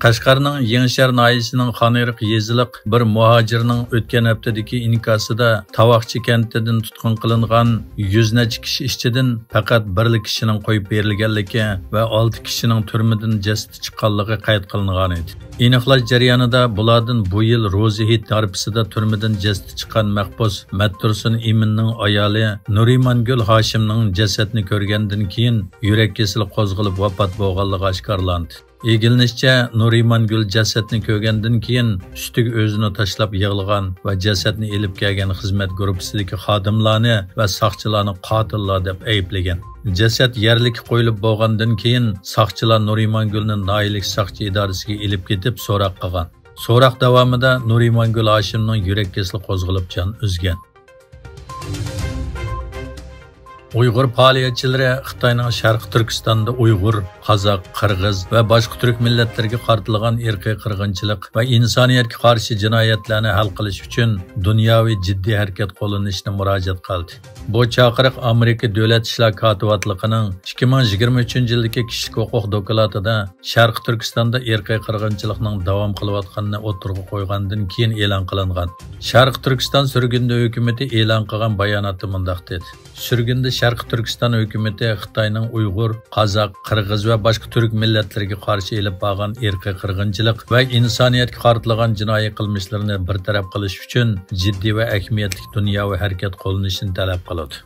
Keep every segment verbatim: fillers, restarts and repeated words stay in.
قەشقەرنىڭ يېڭىشەھەر ناھىيەسىنىڭ خانئېرىق يېزىلىق بىر مۇھاجىرنىڭ ئۆتكەن ھەپتىدىكى ئىنكاسىدا تاۋاقچى كەنتىدىن تۇتقۇن قىلىنغان يۈز نەچچە كىشى ئىچىدىن پەقەت بىرلا كىشىنىڭ قويۇپ بېرىلگەنلىكى ۋە ئالتە كىشىنىڭ تۈرمىدىن جەسىتى چىققانلىقى قەيت قىلىنغانىدى. ئېنىقلاش جەريانىدا، بۇلاردىن بۇ يىل روزى ھېيت ھارپىسىدا تۈرمىدىن جەسىتى چىققان مەھبۇس مەتتۇرسۇن ئىمىننىڭ ئايالى نۇرىمانگۈل ھاشىمنىڭ جەسەتنى كۆرگەندىن كېيىن يۈرەك كېسىلى قوزغىلىپ ۋاپات بولغانلىقى ئاشكارىلاندى. ئىگىلىنىشىچە، نۇرىمانگۈل جەسەتنى كۆرگەندىن كېيىن ئۈستىگە ئۆزىنى تاشلاپ يىغلىغان ۋە جەسەتنى ئېلىپ كەلگەن خىزمەت گۇرۇپپىسىدىكى خادىملارنى ۋە ساقچىلارنى قاتىللار دەپ ئەيىبلىگەن. جەسەت يەرلىككە قويۇلۇپ بولغاندىن كېيىن، ساقچىلار نۇرىمانگۈلنى ناھىيەلىك ساقچى ئىدارىسىگە ئېلىپ كېتىپ سوراق قىلغان. سوراق داۋامىدا نۇرىمانگۈل ھاشىمنىڭ يۈرەك كېسىلى قوزغىلىپ جان ئۈزگەن. ئۇيغۇر پائالىيەتچىلىرى خىتاينىڭ شەرقىي تۈركىستاندا ئۇيغۇر، قازاق، قىرغىز ۋە باشقا تۈرك مىللەتلىرىگە قارىتىلغان ئىرقىي قىرغىنچىلىق ۋە ئىنسانىيەتكە قارشى جىنايەتلەرنى ھەل قىلىش ئۈچۈن دۇنياۋى جىددىي ھەرىكەت قوللىنىشنى مۇراجىئەت قىلدى. بۇ چاقىرىق ئامېرىكا دۆلەت ئىشلار كاتىۋاتلىقىنىڭ ئىككى مىڭ يىگىرمە ئۈچىنچى يىلدىكى كىشىلىك ھوقۇق دوكلاتىدا شەرقىي تۈركىستاندا ئىرقىي قىرغىنچىلىقنىڭ داۋام قىلىۋاتقىنىنى ئوتتۇرىغا قويغاندىن كېيىن ئېلان قىلىنغان. شەرقىي تۈركىستان سۈرگۈندە ھۆكۈمىتى ئېلان قىلغان باياناتتا مۇنداق دېدى: سۈرگۈندە شەرقىي تۈركىستان ھۆكۈمىتى خىتاينىڭ ئۇيغۇر، قازاق، قىرغىز ۋە باشقا تۈرك مىللەتلىرىگە قارشى ئېلىپ بارغان ئىرقىي قىرغىنچىلىق ۋە ئىنسانىيەتكە قارىتىلغان جىنايى قىلمىشلىرىنى بىر تەرەپ قىلىش ئۈچۈن جىددىي ۋە ئەھمىيەتلىك دۇنياۋى ھەرىكەت قوللىنىشىنى تەلەپ قىلىدۇ.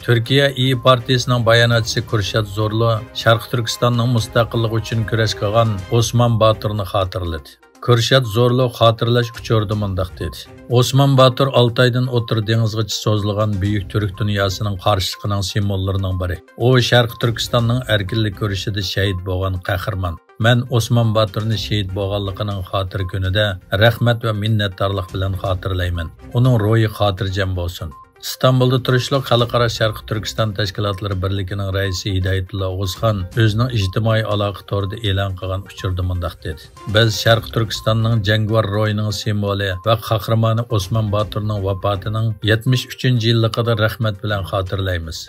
تۈركىيە ئىيى پارتىيىسىنىڭ باياناتچىسى كۈرشات زورلۇ شەرقىي تۈركىستاننىڭ مۇستەقىللىقى ئۈچۈن كۈرەش قىلغان ئوسمان باتۇرنى خاتىرىلىدى. كۈرشات زورلۇ خاتىرىلەش ئۇچۇرىدا مۇنداق دېدى: ئوسمان باتۇر ئالتايدىن ئوتتۇرا دېڭىزغىچە سوزۇلغان بۈيۈك تۈرك دۇنياسىنىڭ قارشىلىقىنىڭ سىمۋوللىرىنىڭ بىرى. ئۇ شەرقىي تۈركىستاننىڭ ئەركىنلىك كۈرىشىدە شېھىت بولغان قەھرىمان. مەن ئوسمان باتۇرنى شېھىت بولغانلىقىنىڭ خاتىرە كۈنىدە رەھمەت ۋە مىننەتدارلىق بىلەن خاتىرىلەيمەن. ئۇنىڭ روھى خاتىرجەم بولسۇن. ئىستانبۇلدا تۇرۇشلۇق خەلقئارا شەرقىي تۈركىستان تەشكىلاتلىرى بىرلىكىنىڭ رەئىسى ھىدايەتۇللا ئوغۇزخان ئۆزىنىڭ ئىجتىمائىي ئالاقە تورىدا ئېلان قىلغان ئۇچۇردا مۇنداق دېدى: بىز شەرقىي تۈركىستاننىڭ جەڭگىۋار روھىنىڭ سىمۋولى ۋە قەھرىمانى ئوسمان باتۇرنىڭ ۋاپاتىنىڭ يەتمىش ئۈچىنچى يىللىقىدا رەھمەت بىلەن خاتىرىلەيمىز.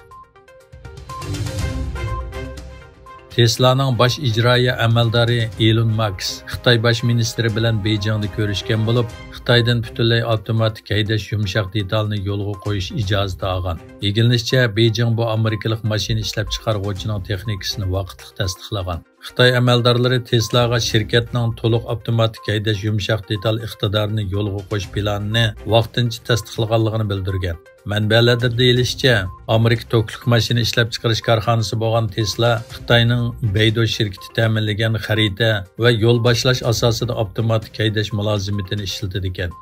تېسلانىڭ باش ئىجرائىيە ئەمەلدارى ئېلون ماسك خىتاي باش مىنىستىرى بىلەن بېيجىڭدا كۆرۈشكەن بولۇپ، خىتايدىن پۈتۈنلەي ئاپتوماتىك ھەيدەش يۇمشاق دېتالىنى يولغا قويۇش ئىجازىتى ئالغان. ئىگىلىنىشىچە، بېيجىڭ بۇ ئامېرىكىلىق ماشىنا ئىشلەپچىقارغۇچىنىڭ تېخنىكىسىنى ۋاقىتلىق تەستىقلىغان. خىتاي ئەمەلدارلىرى تېسلاغا شىركەتنىڭ تولۇق ئاپتوماتىك ھەيدەش يۇمشاق دېتال ئىقتىدارىنى يولغا قويۇش پىلانىنى ۋاقتىنچە تەستىقلىغانلىقىنى بىلدۈرگەن. مەنبەلەردىن دېيىلىشىچە، ئامېرىكا توكلۇق ماشىنا ئىشلەپچىقىرىش كارخانىسى بولغان تېسلا خىتاينىڭ بەيدۇ شىركىتى تەمىنلىگەن خەرىتە ۋە يول باشلاش ئاساسىدا ئاپتوماتىك ھەيدەش مۇلازىمىتىنى ئىشلىتىدىكەن.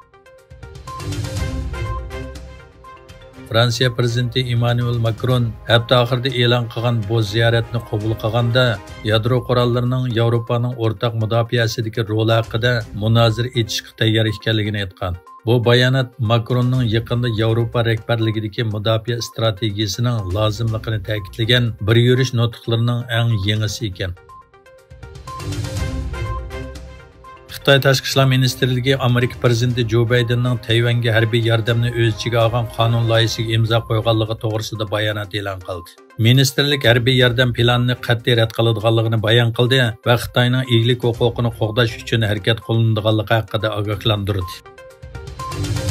فرانسىيە پىرېزىدېنتى ئېممانۇئېل ماكرون ھەپتە ئاخىرىدا ئېلان قىلغان بۇ زىيارەتنى قوبۇل قىلغاندا، يادرو قوراللىرىنىڭ ياۋروپانىڭ ئورتاق مۇداپىئەسىدىكى رولى ھەققىدە مۇنازىرە ئېچىشقا تەييار ئىكەنلىكىنى ئېيتقان. بۇ بايانات ماكروننىڭ يېقىندا ياۋروپا رەھبەرلىكىدىكى مۇداپىئە ئىستراتېگىيىسىنىڭ لازىملىقىنى تەكىتلىگەن بىر يۈرۈش نۇتۇقلىرىنىڭ ئەڭ يېڭىسى ئىكەن. خىتاي تاشقى ئىشلار مىنىستىرلىكى ئامېرىكا پىرېزىدېنتى جو بايدېننىڭ تەيۋەنگە ھەربىي ياردەمنى ئۆز ئىچىگە ئالغان قانۇن لايىھىسىگە ئىمزا قويغانلىقى توغرىسىدا بايانات ئېلان قىلدى. مىنىستىرلىك ھەربىي ياردەم پىلانىنى قەتئىي رەت قىلىدىغانلىقىنى بايان قىلدى ۋە خىتاينىڭ ئىگىلىك ھوقۇقىنى قوغداش ئۈچۈن ھەرىكەت قوللىنىدىغانلىقى ھەققىدە ئاگاھلاندۇردى.